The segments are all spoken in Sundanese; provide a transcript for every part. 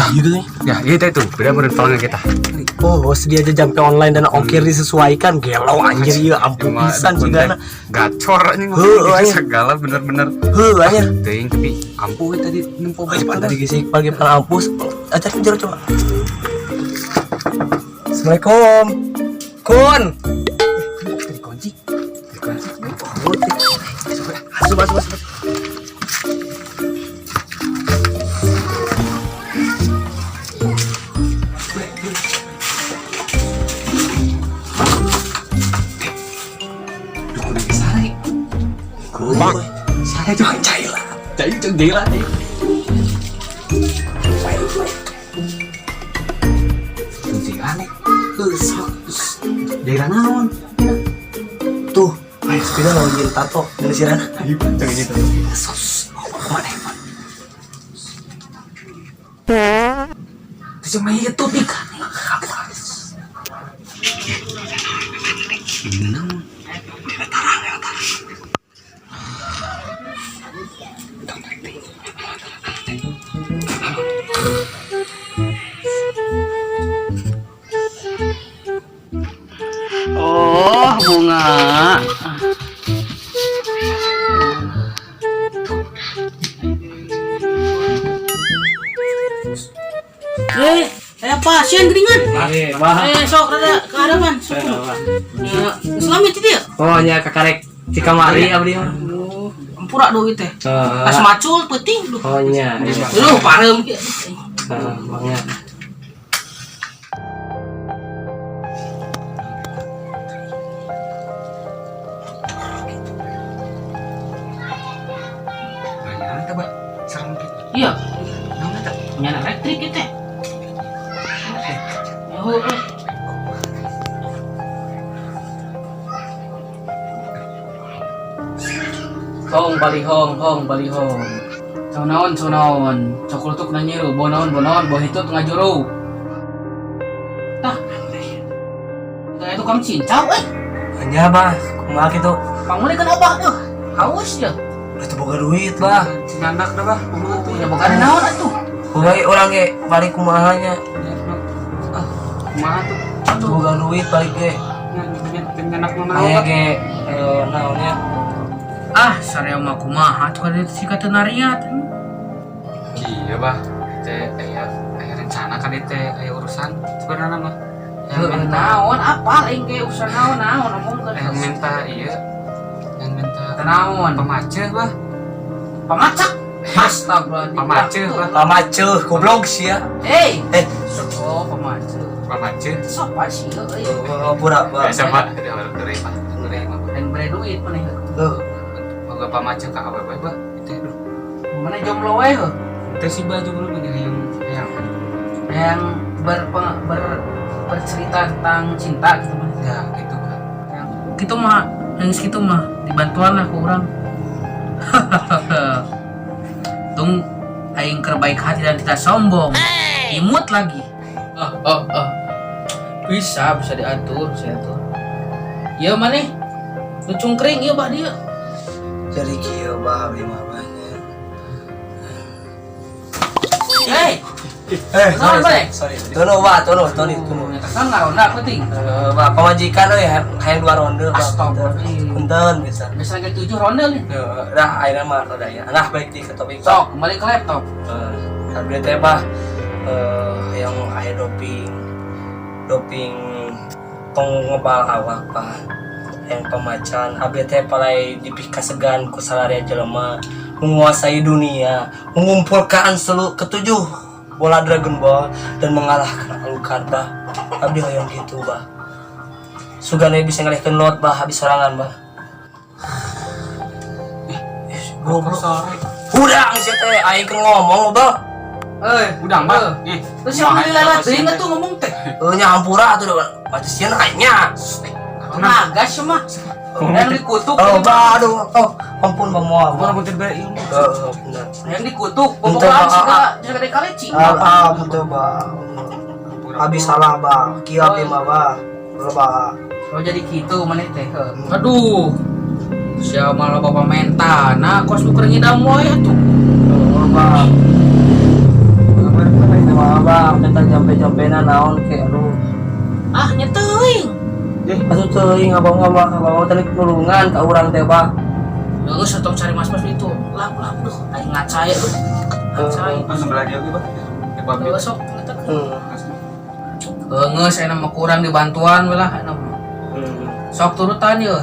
Gitu nih. Ya, iya teh tuh, beda meureun pelanggan kita. Oh, sedia aja jampe online dan ongkir disesuaikan. Gelo anjir ieu ampuh Cuma pisan dukun sigana. teh gacor anjing Heuh, anjing. segala bener-bener. Heuh anjir. Teuing tapi ampuh we tadi nempo Oh, cepat tadi gesek pagi pan ampus. Acar kejar coba. Assalamualaikum. Kun. Dikunci. Dikunci. Masuk, masuk, masuk. Dukun lagi sare. Kun. Sare cuma cai lah. Cai cai lah. Kunci aneh. Daerah naon? Tuh, ayo sepeda mau nyin tato dari sirana. Ayo, jangan gitu. Sus, mana ya? Terus cuma itu pika. Ini naon? Oh, bunga. Eh, pasien geringan. Eh, bah. Eh, sok rada ke hadapan. Sok. Ya, selamat itu ya. Oh, nya kakarek cikamari abdi mah. Oh, ampura duit teh. Heeh. Pas macul penting duh. Oh nya. Lu pareum kieu. Heeh, mangga. Banyak teh, Bah. Serem gitu. Iya, Naon eta? nyana elektrik ieu teh. Oh, eh. Hong bali hong hong bali hong. Sonaon sonaon. Cokulutuk nanyiru, bonaon bonaon, bohitut ngajuru. Tah. Tah itu kam cincau eh. Nya bah, kumaha kitu? Pangulikeun abah tuh. Haus ya. Udah teu boga duit bah. Cinandak dah, Bah. Kumaha tuh? Ya boga naon atuh. Boga urang ge balik kumaha nya. Ah, kumaha tuh? Teu boga duit balik ge. Nyanak nu naon, Aya Bah? ge naon nya? Ah, sareo mah kumaha tuh kada si kata nariat. Iya, Bah. Teh aya aya rencana kan teh aya urusan sebenarnya mah. Yang minta Naon apa aing ge urusan naon naon ngomongkeun. yang minta iya. Yang minta Naon? pamaceuh, Bah. Pamacak. Astagfirullahaladzim. Pamaceuh, Bah. Pamaceuh goblok sia. Hey. Eh, Oh, pamaceuh. Pamaceuh. Sopan sih euy. oh, pura bah. Biasa, Pak. Ada orang Pak. Ngeri, Pak. Dan bere duit maneh. Heuh. Boga pamaceuh ka awewe, Bah. Itu aduh. Mana jomblo we heuh. Teh si baju belum yang yang Yang bercerita tentang cinta gitu mah. ya gitu, Bah. Yang gitu mah, yang segitu mah dibantuan lah ku urang. Tung aing keur baik hati dan tidak sombong. Imut lagi. Oh, oh, oh. Bisa, bisa diatur, bisa diatur. Iya maneh. Nu cungkring ieu bah dia. Jadi kieu bah abdi mah banyak. Hei, Eh, sorry, sorry, sorry. Tunu bah, tunu, tunu, tunu. Nyatakan ngaronda penting. Eh, bah, pamajikan euy hayang dua ronde bah. Astagfirullah. Punten bisa. Biasa lagi 7 ronde nih. Eh, dah ayeuna mah rada ya. Nah, baik di ke topik bah. Sok, kembali ke laptop. Eh, abdi teh bah yang aya doping doping tong ngebal awak bah yang pamacan abdi teh palai dipikasegan ku salaria jelema menguasai dunia mengumpulkan seluruh ketujuh bola Dragon Ball dan mengalahkan Alucard bah. Abdi hoyong gitu bah. Sugane bisa ngalihkeun lot bah habis sorangan bah. Goblok. Hudang sia teh aing keur ngomong bah. Eh, Udang, Bah. Ih, terus yang beli lewat teuing atuh ngomong teh. Eh nya hampura atuh baca sieun aing nya. Nagas mah. Yang dikutuk. Oh, bah, aduh, oh, ampun, bah, moal. Kumaha mun teh bere ilmu? Heeh, bener. Yang dikutuk, Untuk, pokoknya ah, siga ah. siga dari kaleci. Ah, ah, betul, bah. Abi salah, bah. Kieu abi mah, bah. Bah. Oh jadi gitu maneh teh. Aduh. Siapa malah bapak menta. Nah, kos nu keur ngidam wae atuh. Oh, bah. Kumaha bah, kita jampe-jampena naon ke aduh. Ah, nya teuing. Atuh teuing abang mah abang mah teh nulungan ka urang teh bah. Geus tong cari mas-mas itu. Lah, lah, duh, aing ngacai euy. Ngacai. Ah, sebelah dia oke, Bah. Eh, Babe. Geus sok eta. Hmm. Geus aya mah kurang dibantuan we lah aya mah. Sok turutan ye.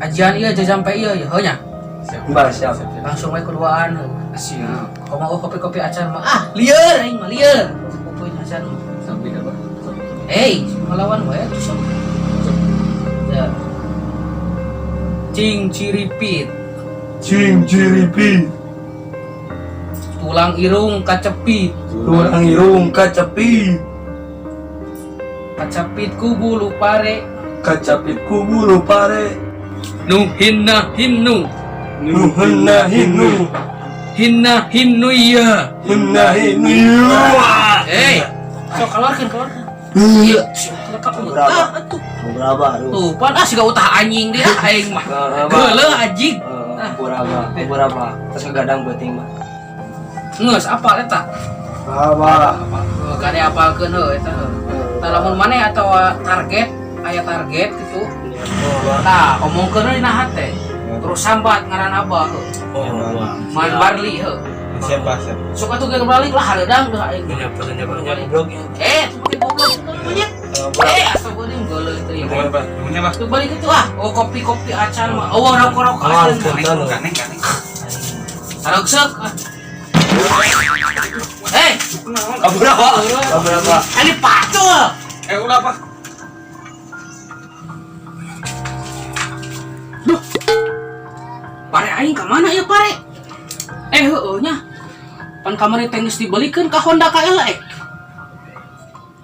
Ajian ieu jampe ieu ye, heuh nya. Siap. Bah, siap. Langsung we keduaan heuh. Siap. Komo kopi-kopi acan mah. Ah, lieur aing mah lieur. Kopi acan mah. Sampai dah, Bah. Hei, ngelawan wae tuh sok. Ya. Cing ciripit, Cing ciripi, tulang irung kacepit, tulang irung kacepi, kacepit ku bulu pare, kacapit ku bulu pare, nu hinna hinnu, nu henna hinu, hinna hinnu iya. henna hinu. Hei, sok keluarkan keluarkan. Iya. Berapa? Ah, atuh. Berapa aduh. Tuh, pan ah siga utah anjing dia aing mah. Geuleuh anjing. Berapa? Berapa? Terus kegadang beuting mah. Geus apal eta? Berapa? Heuh, gade apalkeun heuh eta heuh. Tah lamun maneh atawa target, aya target gitu. Tah, omongkeun we dina hate. Terus sambat ngaran abah heuh. Oh, Man Barli heuh. Siap, Bah, siap. Sok atuh ge balik lah hareudang deuh aing. Goblok. Eh, tuh goblok monyet. Eh, astagfirullahaladzim, geuleuh teuing. Nuhun, Bah. Nuhun ya, Bah. Tuh balik itu ah, oh kopi-kopi acan mah. Oh, rokok-rokok Ah, acan. punten. Ganeng, ganeng. Sarokseuk ah. Eh, Berapa? Berapa? ini pacul. Eh, ulah, Bah. Duh. Pare aing ka mana ya pare? Eh heueuh nya. Pan kamari teh geus dibelikeun ka Honda KLX.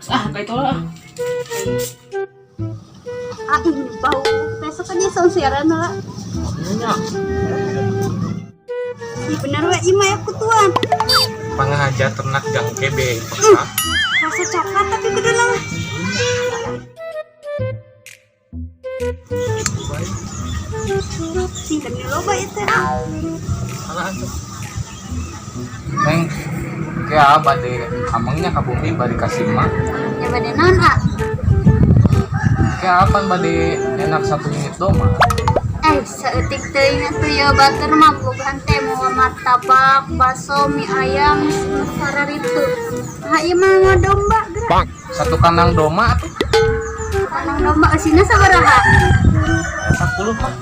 Ah, ka itu lah. Ah, ini bau. Besok kan dia siaran lah. Nya. Ih, bener we imah aku tuan. Pangahaja ternak jangke be. Rasa coklat tapi kudu lah. Sing demi loba itu ah. Neng, kayak bade amengnya ka bumi bade kasih mah. Ya bade naon ah. Kayak apa bade enak satu unit doma. Eh, saeutik teuing atuh ya batur mah bogaan teh moal martabak, bakso, mie ayam, sararitu. Ah, ieu mah mau domba geura. Satu kandang doma atuh Kandang domba eusina sabaraha? 10 mah.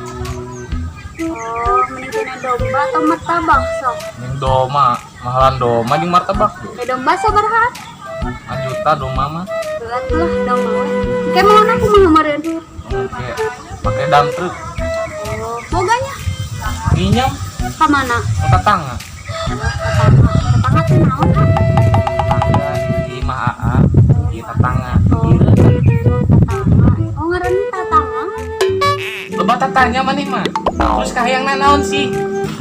Oh, mending kena domba atau martabak sok. Yang doma, mahalan doma jeung martabak ge. Ya domba sabaraha? 5 juta doma mah. Berat lah domba we. Kayak mau aku mah kemarin. Oke, pakai dump truck. Oh, boganya Nginyam ka mana? ke tetangga. Tetangga. Tetangga teh naon ah? Tetangga di imah AA, di tetangga. Oh, tetangga. Oh, ngaran tetangga. Loba tatanya maneh mah. Terus kahayang naon sih?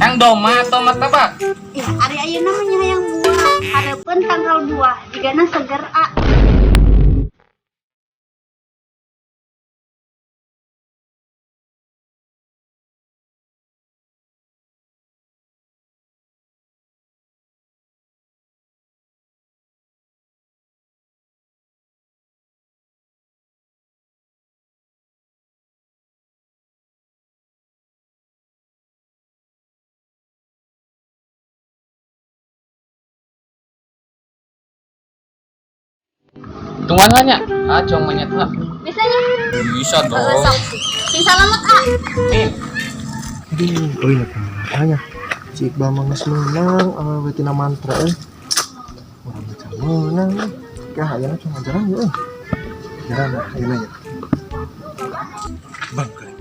Yang doma atau martabak? Ya, ari ayeuna mah nya hayang buah. Hareupeun tangkal buah, jigana seger ah. Tungguan nya. Ah, cong monyet lah. Bisa nya? Bisa dong. Sok. Sing salamet ah. Nih, Aduh, euy tanya. Si Iqbal mah geus meunang awewe tina mantra euy. Urang mah can meunang. Kah ayeuna cuma ngajaran yeuh euy. Ngajaran ayeuna ya. Bang kali.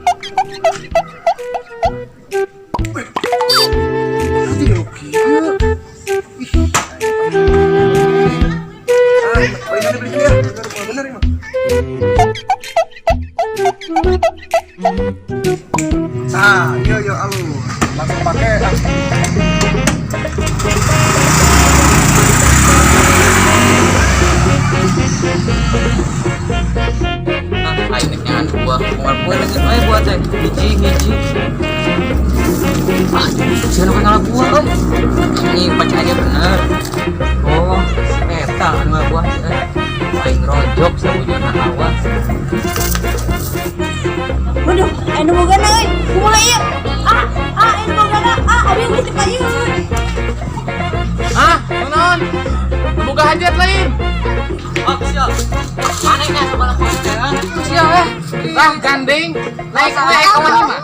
Nanti lu kieu. Ih. Ah, balik beli ya. Bener ini mah. Nah, iya iya alu. Langsung pakai. Ah, aing nyan buah buah buah geus we buah teh. Hiji hiji. Ah, jangan ngalah buah euy. Ini baca aja bener. Oh, si eta. Tah anu buah teh. Aing rojok sabujurna awas. Waduh, anu bogana euy. Kumaha ieu? Ah, ah anu bogana. Ah, abi geus teu payun. Ah, naon? Boga hajat lain. Oh, siap. Mana ini sekolah Siap eh. Lah gandeng. Naik naik ka mana mah?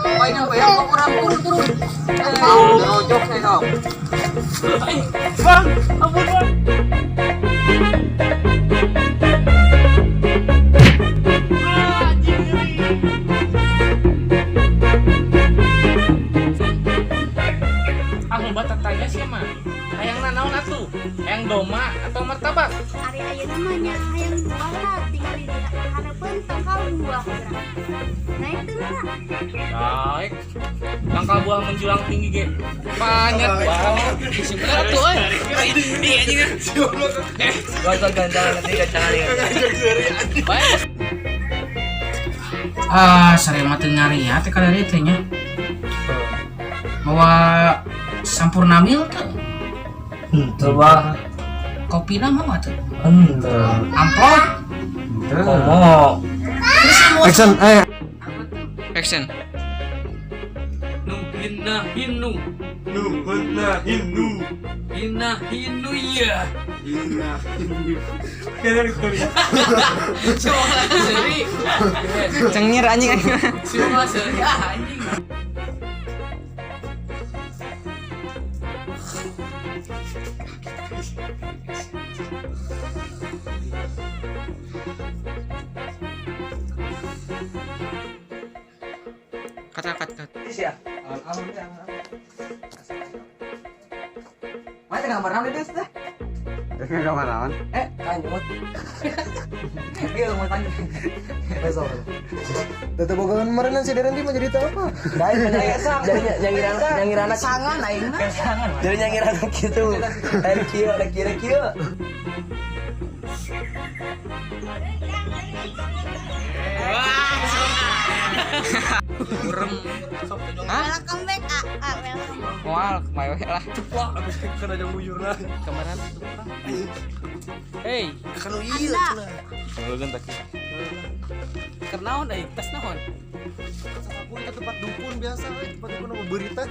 Turun turun. Rojok saya dong. Bang, ampun bang. Ah, loba tanya sih mah. Hayang nanaon atuh? Hayang doma atau martabak? Ari ayeuna mah nya hayang buah lah, tinggal di hareupeun tangkal buah geura. Naik teu lah. Naik. Tangkal buah menjulang tinggi ge. Banyak buah. Isi bener atuh euy. Gua gancangan nanti gancangan ya. Baik. Ah, sare mah teu ngari ya teh kadari teh nya. Mawa sampurna mil teu. Coba. Kopina mawa teu. Henteu. Amplop. Komo. Action, eh. Action. Nu hina hinu. Nu hina hinu. Hina hinu ya. Hina hinu. Coba seri. Cengir anjing. Coba seri ah anjing. Kata kat kat. Ya. Mana gambar naon itu teh? Gambar naon? Eh, kanjut. Iya, mau tanya. Besok. Tetep bogaan kemarin si Deren mah jadi tahu apa? Jadi nyangirana sangan aing mah. Jadi nyangirana kitu. Dari kieu, dari kieu, kieu. Urem. Hah? Welcome back, ah, ah welcome. Moal kumaha we lah. Wah, aku kena jam bujurna. Kemarin. Hey, Kan iya cenah. keur naon euy? Tas naon? Aku ke tempat dukun biasa, tempat dukun apa berita.